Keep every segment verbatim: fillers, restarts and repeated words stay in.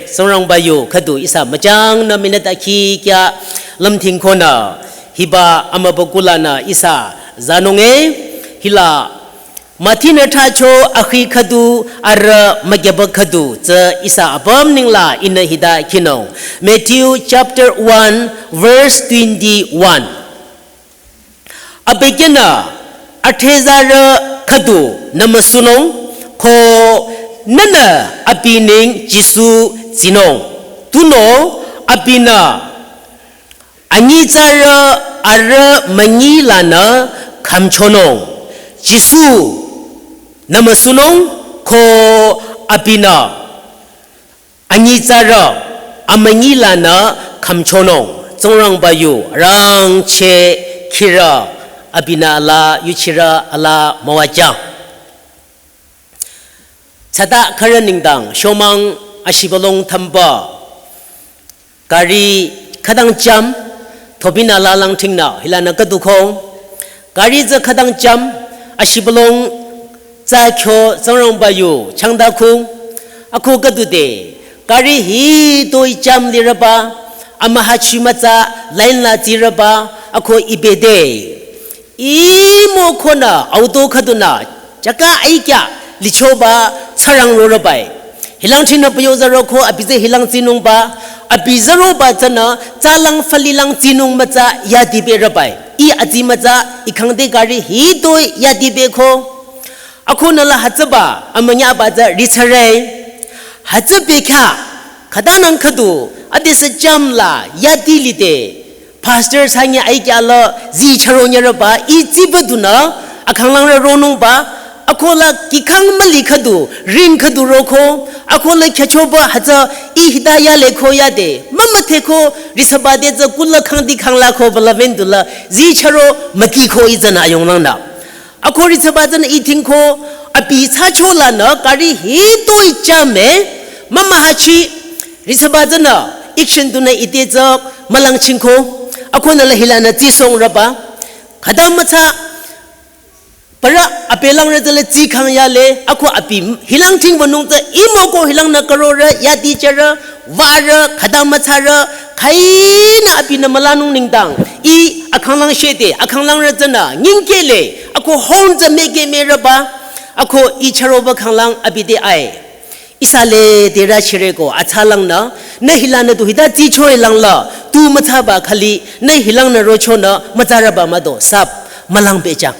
Tsingrangba yu khüdu ihsa müchangnü minute akhi kya lümthing khonü hiba amübükuh lanü ihsa zanunge hila Mathi-nü thracho akhi khüdu arüh mükyüba khüdu tsü ihsa apüm nengla ihnü hita khinung. Matthew chapter one verse twenty-one. Abükyünü athezarü khüdu nümüsunung ko nünü abi neng Jisu tsinung. Tunüo abinü anyitsarü arüh münyi lanü khümchonung. Jisu nümüsunung ko abinü anyitsarü amünyi lanü khümchonung. Tsingrangba yu rangcheh khirü abinü ala yuchirü ala müwajüng. Tsüta khürü nengdang shomang ashibülung thümba gari khütang jam thopinü lalang thingnü hilanü khüdu khong. Gari tsü khütang jam ashibülung tsü kyo Tsingrangba yu changda khung. Ako khüdu de gari hitoi jam lirüba amühachi mütsa line la tsirüba ako ibede. Imo khonü auto khüdunü jaka aikya lichoba tsarang rorübai. Hilang thingnü püyo zaro ko abi tsü hilang tsinungba abi zaroba tsünü tsalang falilang tsinung mütsa yadibe rübai. Ih atsi mütsa ih khangde gari hitoi yadibe ko. Akonü la hütsüba amünyaba tsü ritsare. Hütsübe kya khütanang khüdu adesü jam la yadi lide. Pastor sanye aikya la zi charo nyarüba ih tsibadunü akhanglangrü ronungba akola kikhang müli khüdu ring khüdu roko akola kyachoba hütsü ih hita yale ko yade mümüthe ko risaba de tsü kula khangdi khangla ko bala vendula zi charo müki ko ih tsünü ayonglangnü. Ako risaba tsünü ih thingko abi thsacho lanü gari hitoi jam-e mümühachi risaba tsünü action dunü ite tsü mülangchingko akonü la hilanü tsisongrüba. Khüta mütsa parü apelangrü tsü la tsikhang yale ako abi hilang thing wünung tsü imo ko hilangnü karorü yadi chürü varü khüta mütsarü khainü abinü mülanung nengdang ih akhanglang shete akhanglangrü tsünü nyingkele ako hon tsü meke merüba ako ih charoba khanglang abi de ai. Ihsa le derü chireko atsalangnü nü hilanü du hita tsicho ilangla tu mütsaba khali nü hilangnü rochonü mütsarüba müdo sap mülang bejang.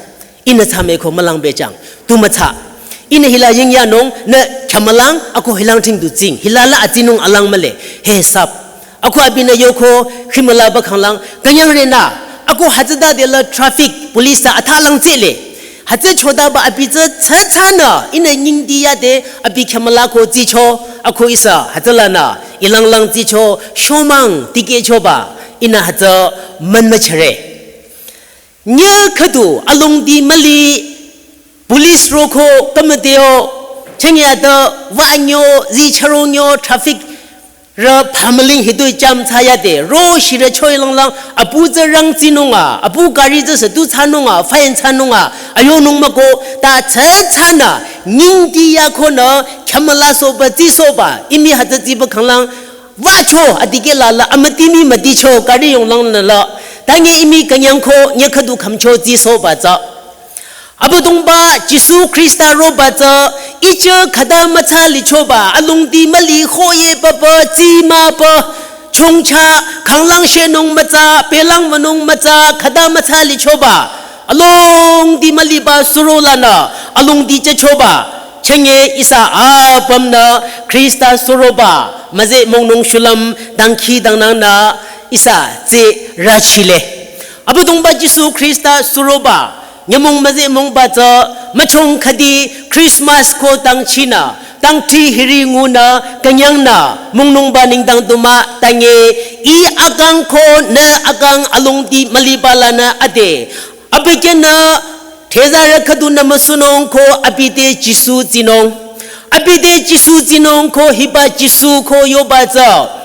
Ihnü tsame ko mülang bejang tu mütsa. Ihnü hila yingyanung nü khyamülang ako hilang thing du tsing hila la atsinung alang mühle he sap. Ako abinü yoko khimülaba khanglang künyangrenü ako hütsüta de la traffic police ta athalang tsele. Hütsü chotaba abi tsü tsütsünü ihnü nyingdi yade abi khyamüla ko tsicho ako ihsa hütsülanü ilanglang tsicho shomang tikehchoba ihnü hütsü münmüchare. Nye khüdu alongdi müli police roko kümüdeo chengya ta vanyo zi charonyo traffic rü phamüling hitoi jam thsayade ro shirü choi langlang apu tsü rang tsinunga apu gari tsü sü tu thsanunga fine thsanunga ayonung müko ta tsütsünü nyingdi yakonü khyamüla soba tsisoba imi hütsü tsiba khanglang vacho adikeh la la amütimi müticho gari yonglangnü la tanye imi künyangko nye khüdu khümcho tsisoba tsü. Abüdongba Jisu Khrista roba tsü ichü khüta mütsa lichoba alongdi müli khoye papa tsimapa chongcha khanglang shenung mütsa pelang wünung mütsa khüta mütsa lichoba alongdi müliba surolanü alongdi jüchoba chenge ihsa apümnü Khrista suroba müzeh mongnung shulüm dangkhidangnangnü ihsa tsü rachile. Abüdongba Jisu Khrista suroba nyümong müzeh mongba tsü müchong khüdi Christmas ko tangchinü tangthi hiri ngunü künyangnü mongnungba nengdang du mah tanye ih akang ko nü akang alongdi müliba lanü ade abükyünü thezarü khüdunü müsunung ko abi te Jisu tsinung. Abi te Jisu tsinung ko hiba Jisu ko yoba tsü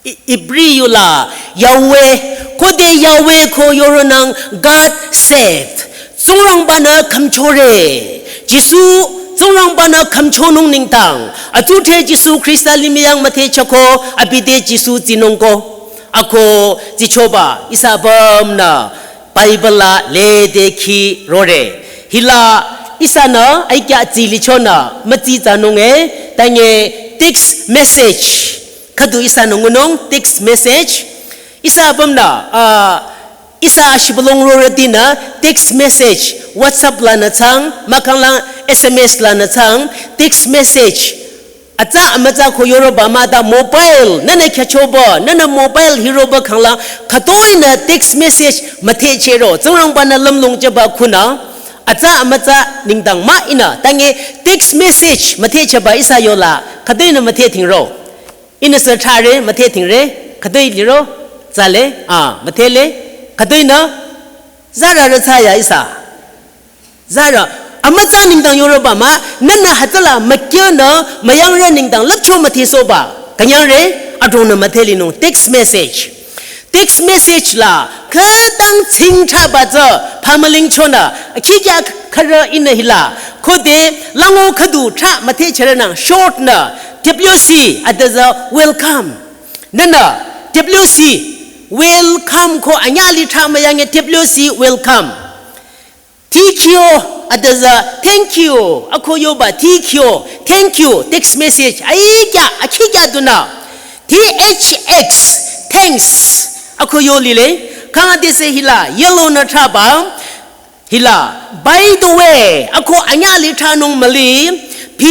I- Ibri yula Yahweh, khode Yahweh ko yoronang God saved. Tsingrangbanü khümchore. Jisu Tsingrangba-nü khümchonung nengdang, atsuthre Jisu Khrista limih yang müthehchako, abi te Jisu tsinungko. Ako tsichoba, ihsa apümnü Bible la lede khi rore. Hila ihsanü aikya tsilichonü mütsitsanung e, tange text message. Khüdu ihsanü ngunung text message. Ihsa apümnü, ah, ihsa shibülung rorütinü text message, WhatsApp lanü thsang, mahkhang lang S M S lanü thsang, text message. Atsa amütsa ko yoroba mah ta mobile, nünü khyüchoba, nünü mobile hiroba khanglang, khütoinü text message müthehchero, Tsingrangba-nü lümlong jüba khunü, atsa amütsa nengdang mah ihnü, tange text message müthehcheba ihsa yola, khütoinü müthehtingro. Ihnü sü thsare, müthehtingre, khütoi liro, tsale, ah, müthehle, khütoinü, zarü rü thsaya ihsa. Zarü, amütsa nengdang yoroba mah, nünü hütsüla mükyünü, müyangrü nengdang lüpcho müthehsohba. Künyangre, adrongnü müthelinung, text message. Text message la, khütang tsingthsaba tsü, phamülingchonü, khikya khürü ihnü hila, khode, lango khüdu thra müthehcherenang, short nü, W C, adüzü welcome. Nünü, W C, welcome ko anyüh li thra müyange W C, welcome. T Q, adüzü, thank you. Ako yoba, T Q, thank you. Text message, aikya, akhikya dunü. T H X, thanks. Ako yo lile. Khang adesü hila, yellow nü thraba. Hila, by the way. Ako anyüh li thranung müli. P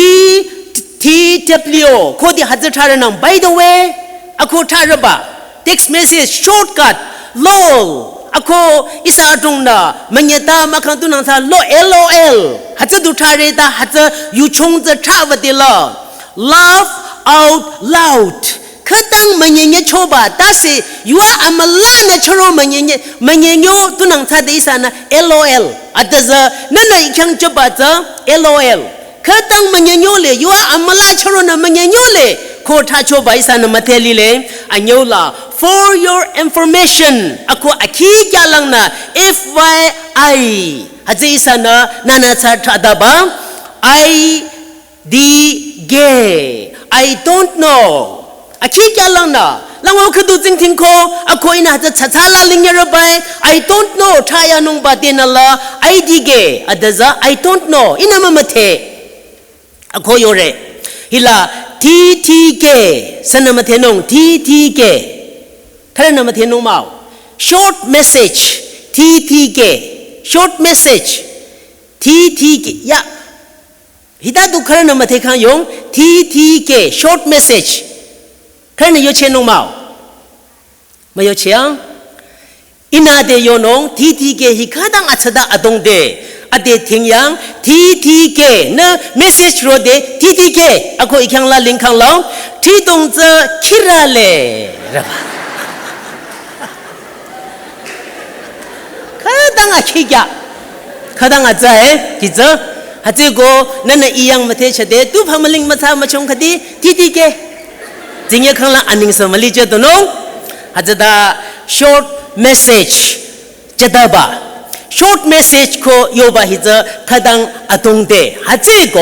T W. Khode hütsü thrarenang, by the way. Ako thrareba. Text message shortcut, lol. Ako ihsa adrongnü, münyeta mahkhang tunang thsa lo, L O L. Hütsü du thrareta, hütsü yuchong tsü thrawüdela. Laugh out loud. Khütang münyenyechoba, tase, yua amülanü chüro münyenye, münyenyo tunang thsade ihsanü L O L. Adüzü, nünü ikhyang choba tsü L O L. Khütang münyenyole, yua amüla chüronü münyenyole, ko thrachoba ihsanü müthelile, anyola, for your information, ako akhikya langnü, F Y I, hütsü ihsanü, nünü thsa thradaba, I D K, I don't know. Akhikya langnü, lango khüdu tsingdhingko, ako ihnü hütsü thsathsala lingyerobai, I don't know, thrayanungba tenüla, I D K, adüzü, I don't know, ihnü mümüthe. Ako yore. Hila T T K, sünü müthenung, T T K. Khürünü müthenung mah-o. Short message, T T K. Short message, T T K. Ya. Hita du khürünü müthekhang yong, T T K, short message. Khürünü yochehnung mah-o. Müyochehang. Ihnü ade yonung, T T K hi khütang atsada adrong de. Ade thingyang, T T K, nü message rode, T T K, ako ikhyang la lingkhang lao, thridong tsü khirale. Raba. Khütang akhikya. Khütang atsa e, kitsü. Hütsüko, nünü iyang müthehchade, tu phamüling mütsa müchong khüdi, T T K. Tsingye khangla aningsü mülicheh dunung. Hütsüta short message. Chedaba. Short message ko yoba hitsü khütang adrong de. Hütsüko,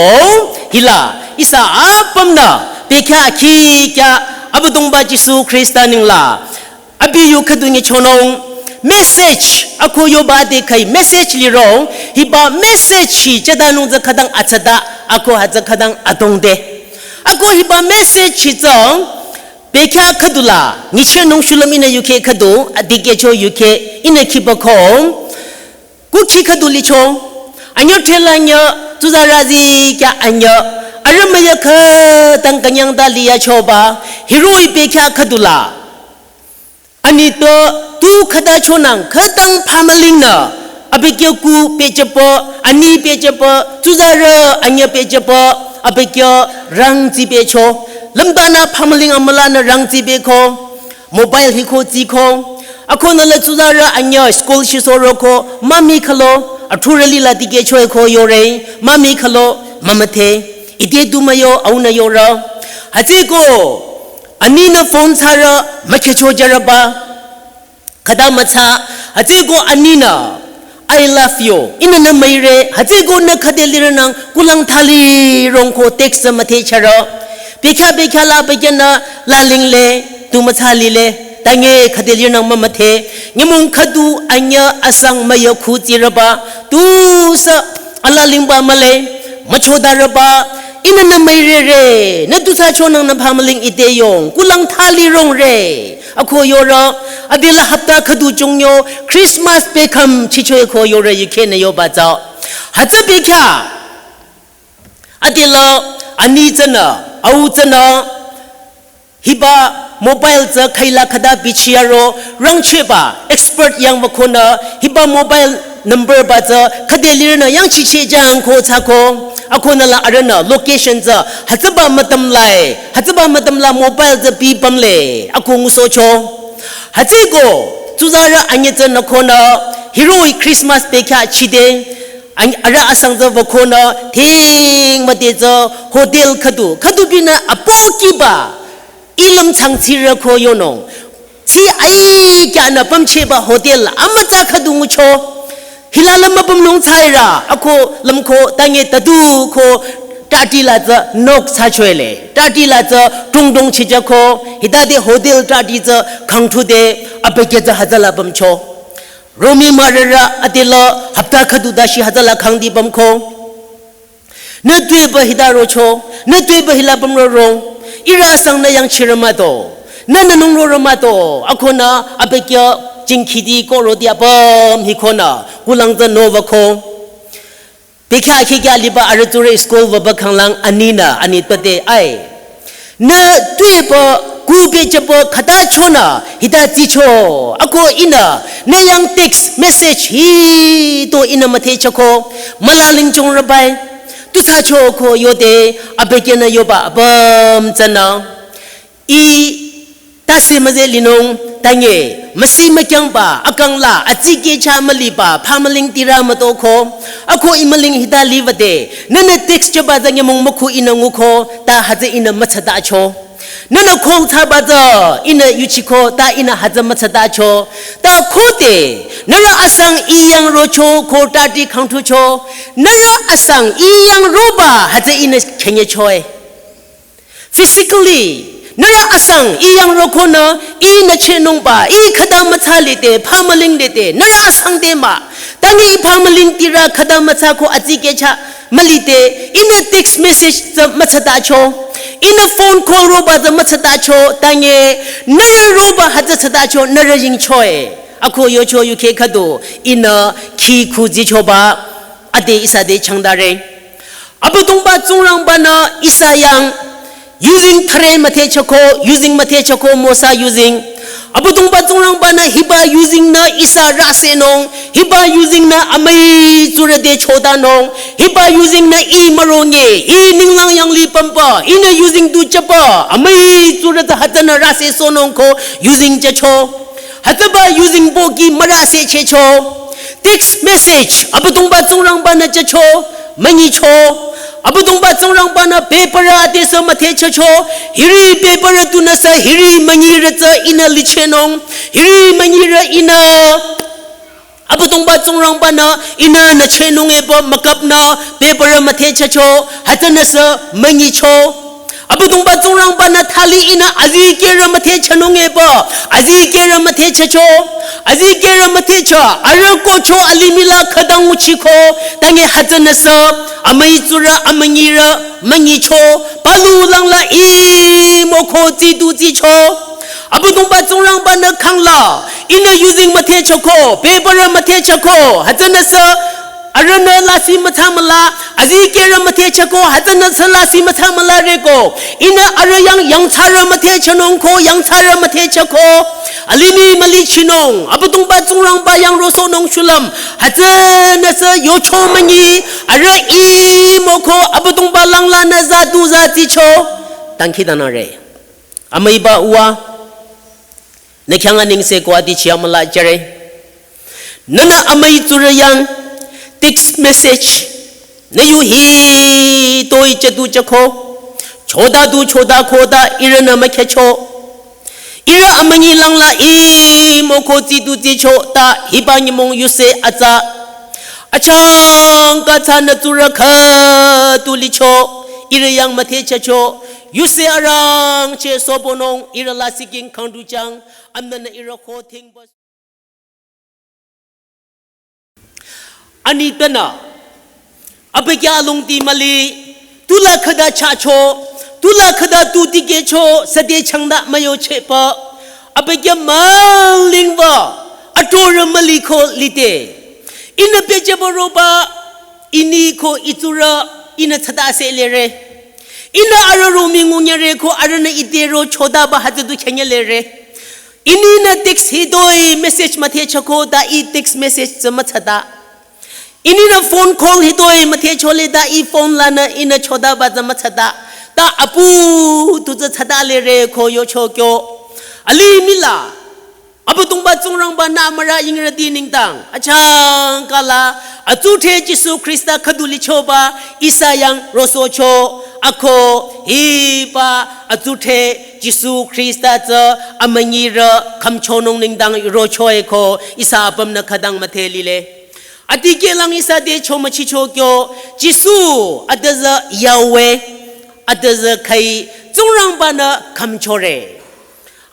hila, ihsa apümnü, bekhyah khikya, Abüdongba Jisu Khrista nengla. Abi yu khüdu nyichonung, message, ako yoba de khai message lirong, hiba message hi chedanung tsü khütang atsada, ako hütsü khütang adrong de. Ako hiba message hi tsü, bekhyah khüdula, nyichehnung shulüm ihnü yukheh khüdu, adikehcho yukheh, ihnü khiba khong, kukhi khüdu licho, anyo thela nyo, tsuzarü zikya anyo, arümüya khütang künyang ta liyachoba, hiroh-i bekhyah khüdula. Ani to tu khüta chonang khütang phamülingnü, abekyo ku pehchehpü, ani pehchehpü, tsuzarü anyo pehchehpü, abekyo rangtsi pehcho. Lümtanü phamüling amülanü rangtsi pehko. Mobile hiko tsiko. Akonü la tsuzarü anyo school shisoroko, mami khalo, athurü lila dikehcho eko yore, mami khalo, mümüthe. Ite du müyo, aunü yore. Hütsüko, aninü phone thsarü, mükhecho jürüba. Khüta mütsa, hütsüko aninü, I love you. Ihnü nü müire, hütsüeko nü khüde lirünang kulang thali rongko text müthehcharü. Bekhyah bekhyah la bekhyah nü lalingle, tu mütsa lile, tange khüde lirünang mümüthe. Nyümong khüdu anyüh asang müyü khutsirüba, tusü alalingba mühle, müchodarüba, ihnü nü müirere, nü tusü chonang nü phamüling ite yong, kulang thali rongre. Ako yorü, adela hapta khüdu chungyo, Christmas bekhümchichoe ko yorü yukheh nü yoba tsü. Hütsü bekhyah, adela ani tsünü, au tsünü, hiba mobile tsü khüila khüta bichiyaro, rangchehba, expert yang wükonü, hiba mobile number ba tsü khüde lirünü yangchicheh jangko thsako, akonü la arühnü location tsü, hütsüba mütüm lae, hütsüba mütüm la mobile tsü bi pümle, ako ngusohcho. Hütsüeko, tsuzarü anyüh tsünü konü, hiroh-i Christmas bekhyah chide, an-, arüh asang tsü wükonü, thing müde tsü hotel khüdu, khüdu binü apohkiba, ilüm changchirü ko yonung. Chi ai kyanü pümchehba hotel amütsa khüdu ngucho. Hila lüm müpümnung tsairü, ako lümko tange tadu ko tati la tsü nok thsachoele. Tati la tsü tungtung chijako, hitade hotel tati tsü khangthude, abekhyah tsü hütsüla pümcho. Romi mürürü adela hapta khüdu dashi hütsüla khangdi pümko. Nü tuepü hita rocho, nü tuepü hila pümrorong, ihrü asang nü yangchirü mah do, nü nünung rorü mah do, akonü abekhyah jingkhidi ko roti apüm hikonü, kulang tsü nowüko. Bekhyah khikya liba arüh tsurü school wüba khanglang aninü, ani pate ai. Nü tuepü, kupi chepü khüta chonü, hita tsicho, ako ihnü, nü yang text message hi to ihnü müthehchako, mülaling chungrübai, tusü choko yode, abekhyah nü yoba apüm tsünü. I tase müze linung, tange, müsi mükyangba, akang la, atsike cha müliba, phamüling tirü mütoko, ako ih müling hita liwüde, nünü text chaba tsü nyümong mükhu ihnü nguko, ta hütsü ihnü mütsatacho. Nünü call thsaba tsü ihnü yuchiko ta ihnü hütsü mütsatacho. Ta khode, nührü asang ih yang rocho ko tati khangthucho. Nührü asang ih yang roba hütsü ihnü khenyechoe. Physically, nührü asang ih yang rokonü, ihnü chehnungba, ih khüta mütsa lide, phamüling lide, nührü asang te mah. Tange ih phamüling tirü khüta mütsa ko atsike cha, mülide, ihnü text message tsü mütsatacho, ihnü phone call roba tsü mütsatacho, tange nührü roba hütsü tsatacho, nührü yingchoe. Ako yocho yukheh khüdu, ihnü khi khuzichoba, ade ihsa te changdare. Abüdongba Tsingrangba-nü ihsa yang, yuzeng thüre müthehchako, yuzeng müthehchako Mosa yuzeng. Abüdongba Tsingrangba-nü hiba yuzeng nü ihsa rüsenung, hiba yuzeng nü amüi tsurü te chotanung, hiba yuzeng nü ih müronge, ih ninglang yanglih pümba, ihnü yuzeng du chaba, amüi tsurü te hütsünü rüsesohnung ko yuzeng chacho. Hütsüba yuzeng pohki mürüsechehcho. Text message, Abüdongba Tsingrangba-nü chacho, münyicho. Abüdongba Tsingrangba-nü paper adesü müthehchehcho, hiri paper tunüsü hiri münyirü tsü ihnü lichehnung, hiri münyirü ihnü. Abüdongba Tsingrangba-nü ihnü nüchehnung epü mükapnü paper müthehchehcho, hütsünüsü münyicho. Abüdongba Tsingrangba-nü thali ihnü azikehrü müthehchehnung epü, azikehrü müthehchehcho, azikehrü müthehcheh, arüh kocho alimih la khütang nguchiko, tange hütsünüsü, amüi tsurü, amünyirü, münyicho, palu langla ih müko tsidu tsicho. Abüdongba Tsingrangba-nü khangla, ihnü yuzeng müthehchehko, paper müthehchehko, hütsünüsü, arühnü lasih müthsamüla, azikehrü müthehchehko, hütsünüsü lasih müthsamüla reko. Ihnü arüh yang yangthsarü müthehchehnung ko, yangthsarü müthehchehko. Alimih mülichinung, Abüdongba Tsingrangba yang rosohnung shulüm. Hütsünüsü yocho münyi, arüh ih müko, Abüdongba langlanü zadu zatsicho. Dangkhidangnangre. Amüiba uwa, nü khyang anengse ko adi chia müla jüre. Nünü amüi tsurü yang text message nü yu hitoi chadu chako. Chota du chota kota ihrünü mükhehcho. Ihrü amünyi langla ih müko tsidu tsicho ta hiba nyümong yuse atsa. Achangka tsünü tsurü khüdu licho, ihrü yang müdhechacho, yuse arangcheh sobonung, ihrü lasih king khangdu jang, amnanü ihrü khothing bas. Ani tanü, abükyü alongdi müli, tula khüda chacho, tula khüda tu tikehcho, sade changda müyochehpü, abükyü mülingba, atorü müliko lide. Ihnü pehjüba roba, ini ko itsurü, ihnü tsada selere. Ihnü arüh ro mingungere ko arühnü ite ro chodaba hütsüdu khenyelere. Ininü text hitoi message müdhechako ta ih text message tsü mütsada. Ininü phone call hitoi müdhechole ta ih phone lanü ihnü chodaba tsü mütsada. Ta apu tu tsü tsada lere ko yocho kyo. Alimih la. Abüdongba Tsingrangba nü amürü yingrüti nengdang. Achangka la. Atsudhre Jisu Khrista khüdu lichoba ihsa yang rosohcho, ako hiba atsudhre Jisu Khrista tsü amünyirü khümchonung nengdang rochoeko ihsa apümnü khütang müdhe lile. Adikehlang ihsa te chomüchicho kyo, Jisu adüzü Yahweh, adüzü khüi Tsingrangba-nü khümchore.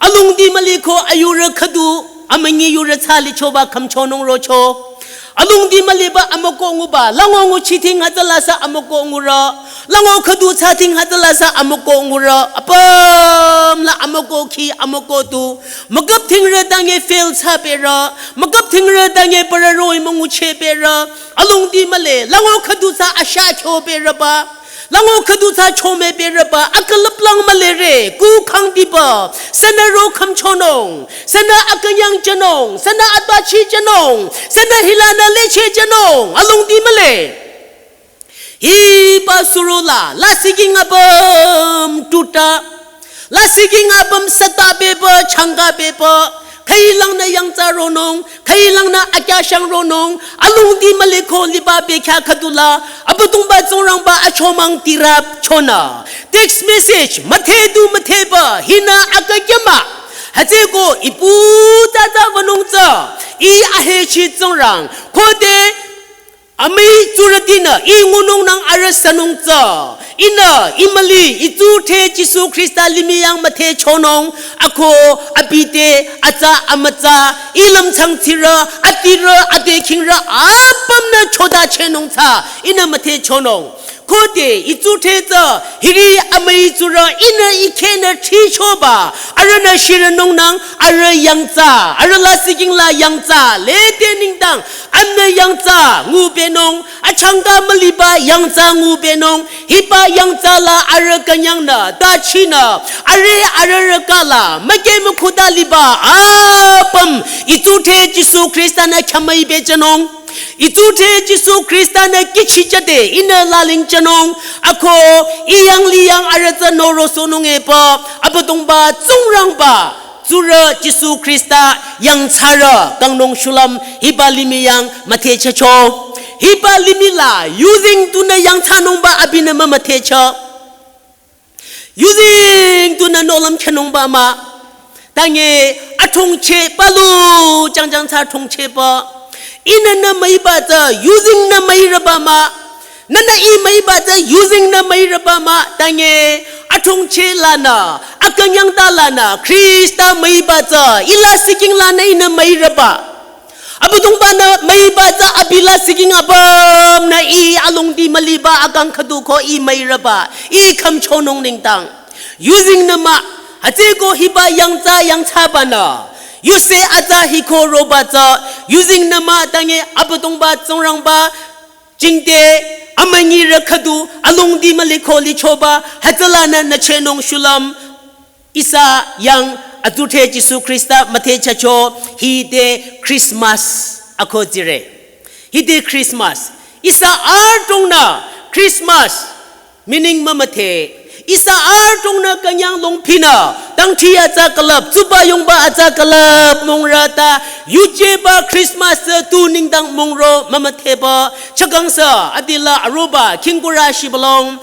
Alongdi müliko ayurü khüdu, amünyi yurü tsü lichoba khümchonung rocho. Alongdi müliba amüko nguba, lango nguchi ting hütsüla sü amüko ngurü. Lango khüdu tsü ting hütsüla sü amüko ngurü. Apüm la amüko khi amüko tu. Müküp tingrü tange fail tsü perü. Müküp tingrü tange pararoi müngucheh perü. Alongdi müli, lango khüdu tsü asha kyo perüba. Lango khüdu tsü chome perüba, akülüplang mülere, ku khangdiba, sünü ro khümchonung, sünü akünyang jünung, sünü atbachi jünung, sünü hilanü leche jünung, alongdi müli. Hiba suro la, lasih king apüm tuta, lasih king apüm sata beba, changa beba, khüilangnü yangtsa ronung, khüilangnü akyashang ronung, alongdi müliko liba bekhyah khüdula, Abüdongba Tsingrangba achomang tirap chonü. Text message, müdhe du müdheba, hinü akükyama. Hütsüko ipu tata wünung tsü, ih ahechi Tsingrang, khode amüi tsurütinü, ih ngunung nang arüh sünung tsü. Ihnü, ih müli, itsudhre Jisu Khrista limih yang müdhe chonung, ako, abi te, atsa, amütsa, ih lümchang tsirü, atirü, ade khingrü, apümnü chodachehnung tsü, ihnü müdhe chonung. Khode, itsudhre tsü, hiri amüi tsurü, ihnü ikehnü chichoba, arühnü shirünung nang, arüh yangtsa, arüh lasih king la yangtsa, lede nengdang, amnü yangtsa ngubenung, achangka müliba yangtsa ngubenung, hiba yangtsa la arüh künyangnü, tachinü, arüh arührü kala, müke mükhuda liba, apüm, itsudhre Jisu Khrista-nü khyamüi bejünung, itsudhre Jisu Khrista-nü kihchichade, ihnü laling jünung, ako, ih yang li yang arüh tsü norosohnung epü, Abüdongba Tsingrangba, tsurü Jisu Khrista yangthsarü kangnung shulüm hiba limih yang müdhechacho. Hiba limih la yuzeng tunü yangthsanungba abinü mümüdhecha. Yuzeng tunü nohlüm khenungba mah. Tange athongcheh palu jangjang tsü athongchehba. Ihnü nü müiba tsü yuzengnü müirüba mah. Nünü ih müiba tsü yuzengnü müirüba mah, tange athongcheh lanü, akünyangta lanü, Khrista müiba tsü, ih lasih king lanü ihnü müirüba. Abüdongba-nü müiba tsü abi lasih king apümnü ih alongdi müliba akang khüdu ko ih müirüba, ih khümchonung nengdang. Yuzengnü mah, hütsüko hiba yangtsa yangthsabanü. Yuse atsa hiko roba tsü, yuzengnü mah tange Abüdongba Tsingrangba, jingte, amünyirü khüdu, alongdi müliko lichoba, hütsülanü nüchehnung shulüm, ihsa yang atsudhre Jisu Khrista müdhechacho, hide Christmas ako tsire. Hide Christmas. Ihsa adrongnü Christmas meaning mümüdhe. Ihsa adrongnü künyang longpinü, dangthi atsa külüp, tsuba yongba atsa külüp, mongrü ta, yujeba Christmas tu nengdang mongro mümüdheba, chakangsa, adila aroba, khingkurü shibülung,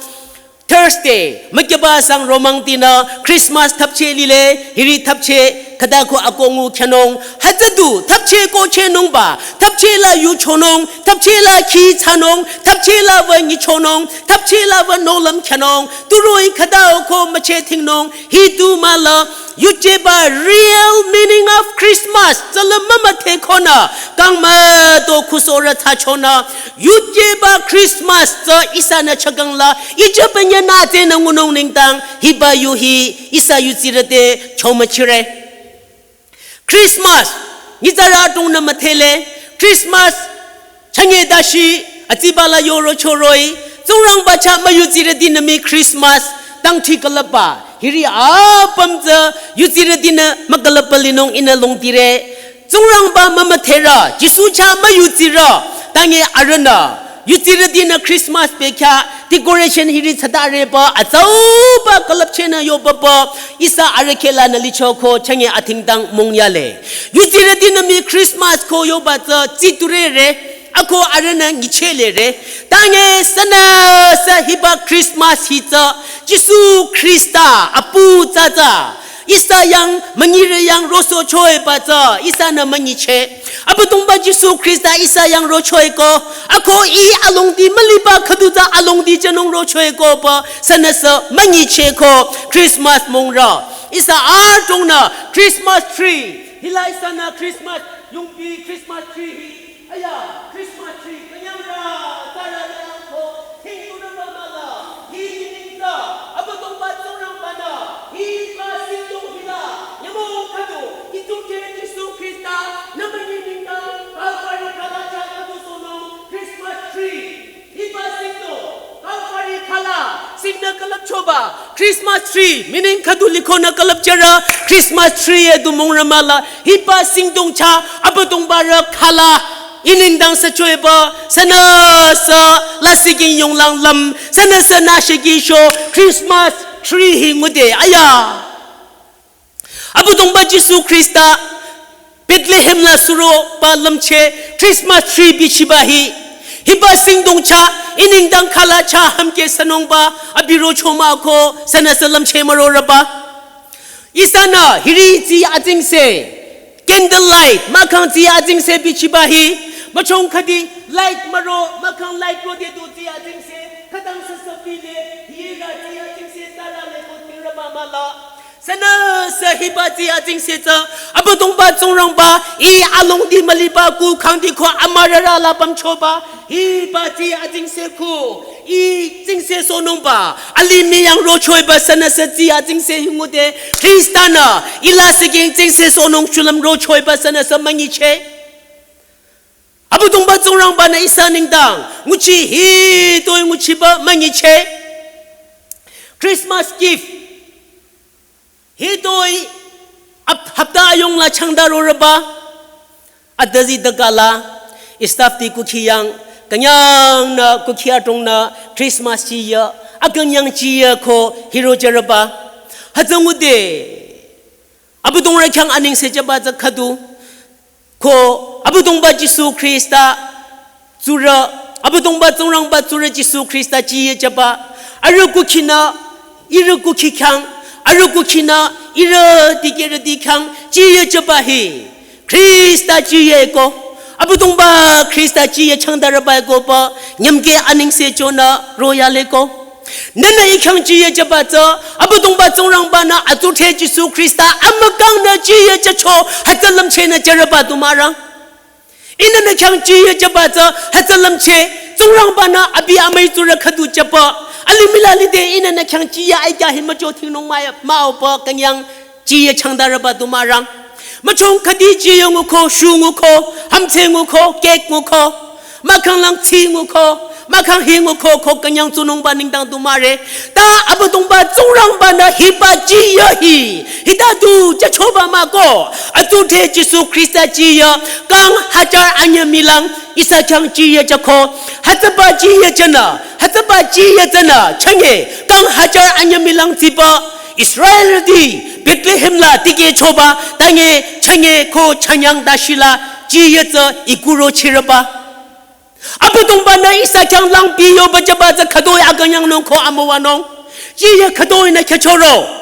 Thursday, mükyüba sang romang tinü, Christmas thapcheh lile, hiri thapcheh, Khüta ko akongu khyünung, hütsüdu, thapche ko chenungba, thapche la yu chonung, thapche la khi thsanung, thapche la wü nyi chonung, thapche la wü nohlüm khyünung, turoh-i khüta ko müche thingnung, hi tu mah la, yujeba real meaning of Christmas, tsü la mümüdhe khonü, kang müto khusore thsachonü, yujeba Christmas tsü ihsanü chakang la, ijeba nyanü tsünü ngunung nengdang, hiba yu hi, ihsa yudsirü te, chomüchire. Christmas, nyitsarü adrongnü müdhele, Christmas, chünye dashi, atsiba la yoro choroh-i, Tsingrangba chah müyudsirütinü mii Christmas, dangchi külüpba, hiri apüm tsü, yudsirütinü mükülüpba linung ihnü longdire. Tsingrangba mümüdherü, Jisu chah müyudsirü, tange arühnü, yudsirütinü Christmas bekhyah, decoration hiri thsadareba, atsauba külüpchehnü yobaba, ihsa arüh khehlanü lichoko, chünye athingdang mongyale. Yudsirütinü mii Christmas ko yoba tsü tsiturere, ako arühnü nyichehlere. Tange sünüsü hiba Christmas hi tsü, Jisu Khrista, apu tsü tsü. Ihsa yang, münyirü yang rosohchoiba tsü, ihsanü münyicheh. Abüdongba Jisu Khrista ihsa yang rochoiko. Ako ih alongdi müliba khüdu tsü alongdi jünung rochoiko pü, sünüsü münyichehko Christmas mongrü. Ihsa adrongnü Christmas tree. Hila ihsanü Christmas, yungpi Christmas tree hi. Aya, Christmas tree, künyangrü, tsürü lelangko, thingkurü mümüla, hi nengdang, Abüdongba Tsingrangbanü, hiba singdong hila, nyümong khüdu, itsungche Jisu Khrista, nü münyi nengdang, Kalvari khala chah khüdu sohnung, Christmas tree, hiba singdong, Kalvari khala, singnü külüpchoba, Christmas tree, meaning khüdu likhonü külüpcharü, Christmas tree ye du mongrü mah la, hiba singdong chah, Abüdongbarü khala, ih nengdang süchoiba, sünüsü, lasih king yonglang lüm, sünüsü nü shiki sho, Christmas tree hi ngude, aya. Abüdongba Jisu Khrista, Bethlehem la suroba lümcheh, Christmas tree bichiba hi, hiba singdong chah, ih nengdang khala chah hümke sünungba, abi rocho mah ko, sünüsü lümcheh mürorüba. Ihsanü hiri tsi atsingse, candle light, mahkhang tsi atsingse bichiba hi, müchong khüdi light müro, mahkhang light rode du tsi atsingse, khütang süsü bile, hira tsi atsingse, tsürü leko tirüba mah la. Sünüsü hiba tsi atsingse tsü, Abüdongba Tsingrangba, ih alongdi müliba kuh khangdi ko amürara la pümchoba, hiba tsi atsingse kuh, ih tsingse sohnungba, alimih yang rochoiba sünüsü tsi atsingse hi ngude, Khrista-nü, ih lasih king tsingse sohnung shulüm rochoiba sünüsü münyicheh. Abüdongba Tsingrangbanü ihsa nengdang, nguchi hitoi nguchiba münyicheh. Christmas gift. Hitoi ap-, hapta ayung la changda rorüba, adazi dagala, istafti kukhi yang, künyangnü kukhi adrongnü Christmas chiya, akünyang chiya ko hiro jarüba. Hütsü ngude, Abüdongrü khyang anengse jüba tsü khüdu, ko Abüdongba Jisu Khrista tsurü, Abüdongba Tsingrangba tsurü Jisu Khrista chiye jüba. Arüh kukhinü, ihrü kukhi khyang, arüh kukhinü, ihrü dikehrüti khyang chiye jüba hi. Khrista chiye ko, Abüdongba Khrista chiye changdarüba ko pü, nyümke anengse chonü royale ko. Nühnü ih khyang chiye jüba tsü, Abüdongba Tsingrangbanü atsudhre Jisu Khrista amükangnü chiye jücho, hütsü lümchehnü jürüba du mürang. Ihnü nü khyang chiye jüba tsü, hütsü lümcheh, Tsingrangbanü abi amüi tsurü khüdu jüba, alimih la lide ihnü nü khyang chiye aikya hi mücho thingnung mah-o pü künyang chiye changdarüba du mürang. Müchong khüdi chiye nguko, shu nguko, hamtse nguko, cake nguko, mahkhang lang tsi nguko, mahkhang hi nguko, ko künyang tsunungba nengdang du müre. Ta Abüdongba Tsingrangbanü hiba chiye hi, hita du jüchoba mah ko, atsudhre Jisu Khrista chiye, kang hajar anyü mülang, ihsa khyang chiye jüko, hütsüba chiye jünü, hütsüba chiye tsünü, chünye, kang hajar anyü mülang tsiba, Israelrüti, Bethlehem la tikehchoba, tange, chünye ko chünyang dashi la, chiye tsü ikuro chirüba. Abüdongbanü ihsa khyang langpi yoba jüba tsü khütoi akünyangnung ko amüwanung. Chiye khütoi nü khyüchoro.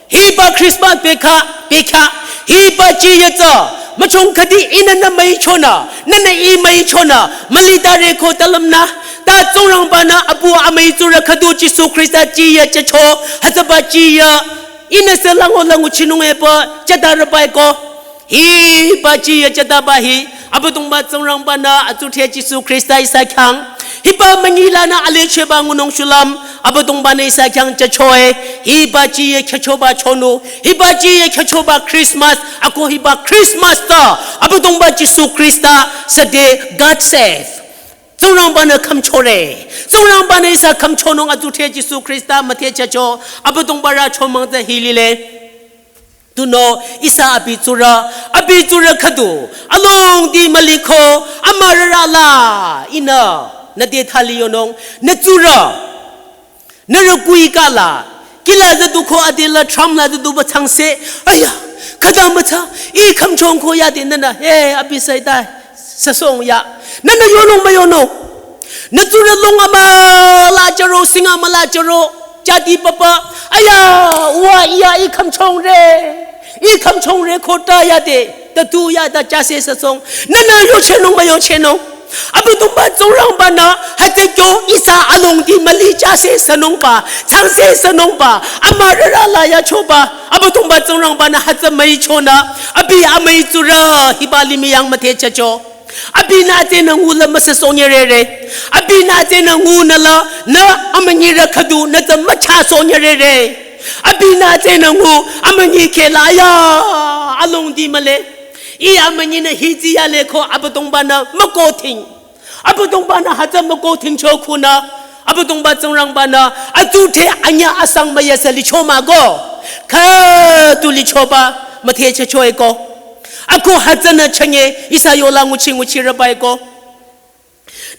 Hiba Christmas bekhyah, bekhyah, Hiba jiyü tsü, müchong khüdi ihnü nü müichonü, nünü ih müichonü, mülitare ko talümnü, ta Tsingrangba-nü apu amüi tsurü khüdu Jisu Khrista jiyü jücho, hütsüba jiyü, ihnü sü lango lango chinung epü, jütarübai ko. Hiba jiyü jütaba hi, Abüdongba Tsingrangba-nü atsudhre Jisu Khrista ihsa khyang. Hiba münyi lanü alecheba ngunung shulüm, Abüdongba-nü ihsa khyang jüchoe, hiba jiyü khyüchoba chonu, hiba jiyü khyüchoba Christmas, ako hiba Christmas ta, Abüdongba Jisu Khrista, süde God save. Tsingrangba-nü khümchore, Tsingrangba-nü ihsa khümchonung atsudhre Jisu Khrista müdhe jücho, Abüdongba rü chomang tsü hi lile. Tunüo ihsa abi tsurü, abi tsurü khüdu, alongdi müliko, amürara la, ihnü, nü te thali yonung, nü tsurü, nü rükui kala, kila züdu ko adela tram la züdu ba changse, aya, khüta mütsa, ih khümchong ko yade nünü, he, abi saita, süsong ya, nünü yonung müyonung, nü tsurü long amüla jüro, sing amüla jüro, jadi papa, aya, wa iya ih khümchongre, ih khümchongre khota yade, tatu yada jase süsong, nünü yochehnung müyochehnung. Abüdongba Tsingrangba-nü, hütsü kyo ihsa alongdi müli jase sünungba, changse sünungba, amürara la yachoba, Abüdongba Tsingrangba-nü hütsü müichonü, abi amüi tsurü, hiba limih yang müdhe jücho. Abinü tsünü ngula müsüsong yerere. Abinü tsünü ngunü la, nü amünyirü khüdu, nü tsü müchasong yerere. Abinü tsünü ngu, amünyi kheh la ya, alongdi mühle. Ih amünyinü hiti yale ko Abüdongba-nü mükohting. Abüdongba-nü hütsü mükohtingcho khunü. Abüdongba Tsingrangba-nü, atsudhre anyüh asang müyasa licho mah ko. Khüdu lichoba, müdhe jüchoe ko. Ako hütsünü chünye, ihsa yola nguchi nguchirübai ko.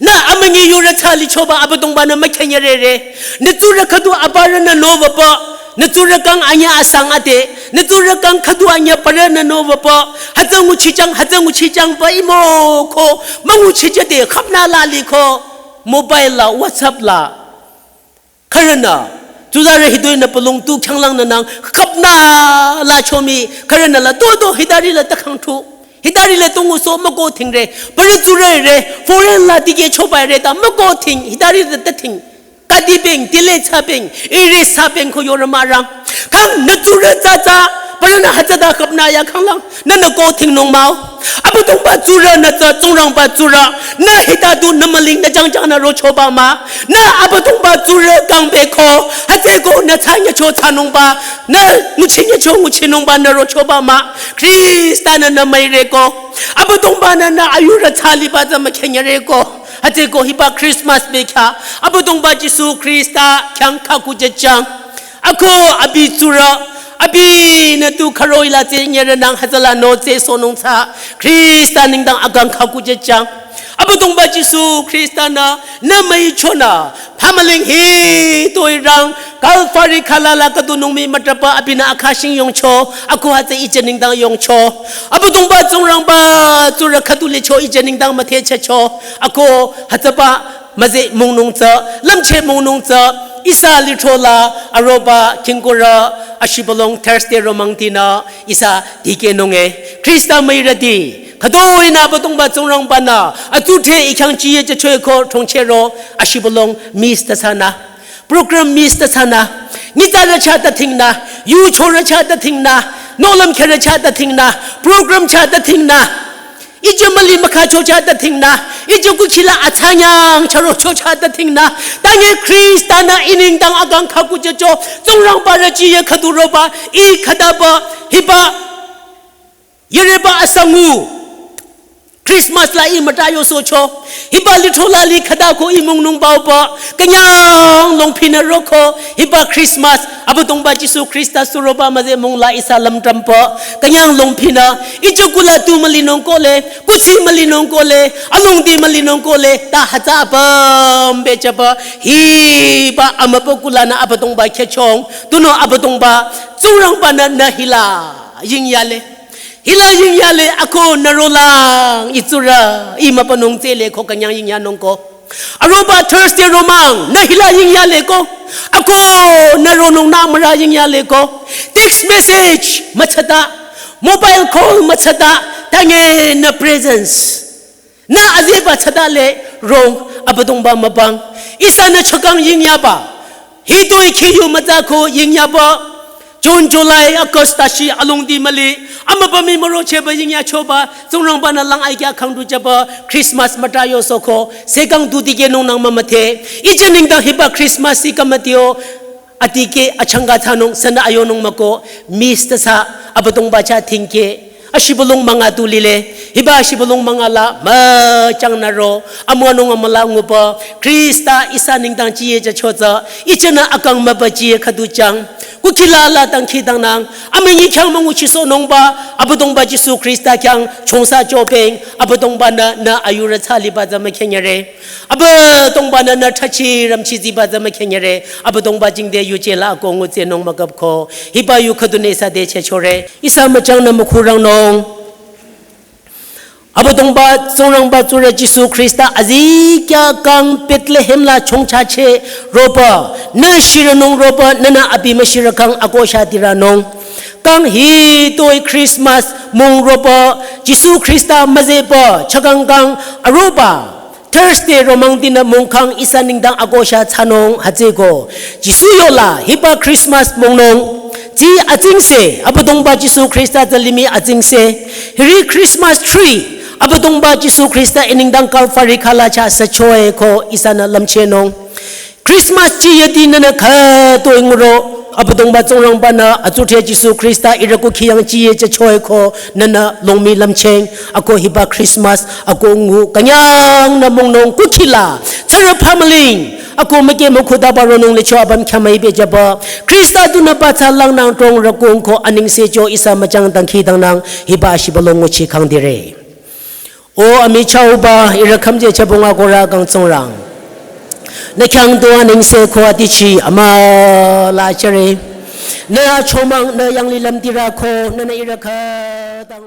Nü amünyi yurü thsa lichoba Abüdongba-nü mükhenyerere. Nü tsurü khüdu aparünü nowüpü. Nü tsurü kang anyüh asang ade. Nü tsurü kang khüdu anyüh parünü nowüpü. Hütsü nguchichang, hütsü nguchichangba imo ko. Münguchichade, khapnü la liko. Mobile la, WhatsApp la. Khürünü, tsuzarü hitoi nü pulung tu khyanglang nü nang, khapnü la chomi, khürünü la, do do, hitari la ta khangthu, hitari la tungu so, mükohtingre, parü tsurü re, foreign la dikehchoba re ta, mükohting, hitari la ta ting, kadi beng, tile cha beng, iri sa beng ko yorü mürang, khang nü tsurü tsü tsü, parünü hütsüta khapnü ya khanglang, nünü kohtingnung mah-o. Abüdongba tsurü nü tsü Tsingrangba tsurü. Nü hita du nü müling nü jangjang nü rochoba mah. Nü Abüdongba tsurü kangbe ko. Hütsüeko nü thsanyacho thsanungba. Nü nguchinyacho nguchinungba nü rochoba mah. Khrista-nü nü müire ko. Abüdongba-nü nü ayurü thsaliba tsü mükhenyere ko. Hütsüeko hiba Christmas bekhyah. Abüdongba Jisu Khrista khyang khakujüjang. Ako abi tsurü, abinü tu khüroh-i la tsü nyerünang hütsüla nü tsü sohnung tsü, Khrista nengdang akang khakujüjang. Abüdongba Jisu Khrista-nü, nü müichonü, phamüling hitoi rang, Kalvari khala la khüdunung mii mütrahba abinü akhashing yongcho, ako hütsü ije nengdang yongcho. Abüdongba Tsingrangba tsurü khüdu licho ije nengdang müthehchehcho, ako hütsüba müzeh mungnung tsü, lümcheh mungnung tsü, ihsa lithro la, aroba, khingkurü, ashibülung Thursday romangtinü, ihsa dikehnung-e, Khrista müirüti, khütoi-nü Abüdongba Tsingrangba-nü, atsudhre I khyang jiyü jücho-e ko thongchehro, ashibülung miss thsasanü, program miss thsasanü, nyitsarü chah ta dhingnü, yuchorü chah ta dhingnü, nohlüm kherü chah ta dhingnü, program chah ta dhingnü, ije müli mükhacho chah ta dhingnü, ije kukhila athsanyang chürocho chah ta dhingnü, tanye Khrista-nü I nengdang akang khakujücho, Tsingrangba rü jiyü khüdu roba, I khütaba, hiba, yüreba asangu, Christmas la I mütrah yosohcho, hiba lithro la li khüta ko I mungnung baoba, künyang longphinü roko, hiba Christmas, Abüdongba Jisu Khrista suroba müzeh mung la ihsa lümtrahmpü, künyang longphinü, ije kula tu mülinung kohle, kuthsi mülinung kohle, alongdi mülinung kohle, ta hütsü apüm bejüba, hiba amübükuh lanü Abüdongba khehchong, tunüo Abüdongba, Tsingrangba-nü nü hila, yingyale. Hila yingyale ako nü rolang, I tsurü, I mübünung tsüle ko künyang yingyanung ko. Aroba Thursday romang, nü hila yingyale ko. Ako nü ronung nü mürü yingyale ko. Text message, müthsata. Mobile call mütsata, tange nü presence. Nü azeba tsata le rong, Abüdongba mübüng. Ihsanü chakang yingyaba. Hitoi khiyu mütsa ko yingyaba. June, July, August tashi alongdi müli. Amübü mii mürochehba yingyachoba. Tsingrangba-nü lang aikya khangdu jüba. Christmas müta yosoko. Sekang du dikehnung nang mümüdhe. Iche nengdang hiba Christmas si kamüdheo. Adikeh achangka thsanung sünü ayonung mükoh, miss tasa Abüdongba chah dhingkeh. Ashibülung münga tu lile, hiba ashibülung münga la müchangnü ro, amüwanung amüla nguba, Khrista ihsa nengdang jiyü jücho tsü, ichenü akang mübü jiyü khüdu jang. Kukhi la la dangkhidangnang, amünyi khyang münguchisohnungba, Abüdongba Jisu Khrista khyang chongsa chopeng, Abüdongba-nü nü ayurü thsa liba tsü mükhenyere. Abüdongba-nü nü thrachi ramchi ziba tsü mükhenyere. Abüdongba jingte yuje la ako ngutsenung mükapko. Hiba yu khüdunü ihsa te chehchore. Ihsa müchangnü mükhurangnung. Abüdongba Tsingrangba tsurü Jisu Khrista azikyah kang Bethlehem la chongchacheh roba. Nü shirünung roba, nünü abi müshirü kang akosha diranung. Kang hitoi Christmas mong roba, Jisu Khrista müzeba, chakang kang aroba. Thursday romang dinü mongkhang ihsa nengdang akosha thsanung hütsüko. Jisu yola hiba Christmas mongnung. Tsi atsingse, Abüdongba Jisu Khrista tsü limih atsingse. Hiri Christmas tree, Abüdongba Jisu Khrista ih nengdang Calvary khala chah süchoe ko ihsanü lümchehnung. Christmas jiyüti nünü khütoi nguro, Abüdongba Tsingrangba-nü, atsudhre Jisu Khrista ihrü kukhi yang jiyü jüchoe ko nünü longmi lümcheng, ako hiba Christmas, ako ngu künyangnü mongnung kukhi la, tsürü phamüling, ako müke mükhudaba ronung licho apüm khyamüi bejüba, Khrista dunü pathsa langnang trong rükung ko anengse cho ihsa müchang dangkhidangnang, hiba shibülung nguchi khangdire. O amichahba, ihrü khümje chabonga kora kang Tsingrang. Nü khyang tu anengse ko atichi amüla chere. Nü achomang nü yanglilüm dirü ko, nünü ihrü khütang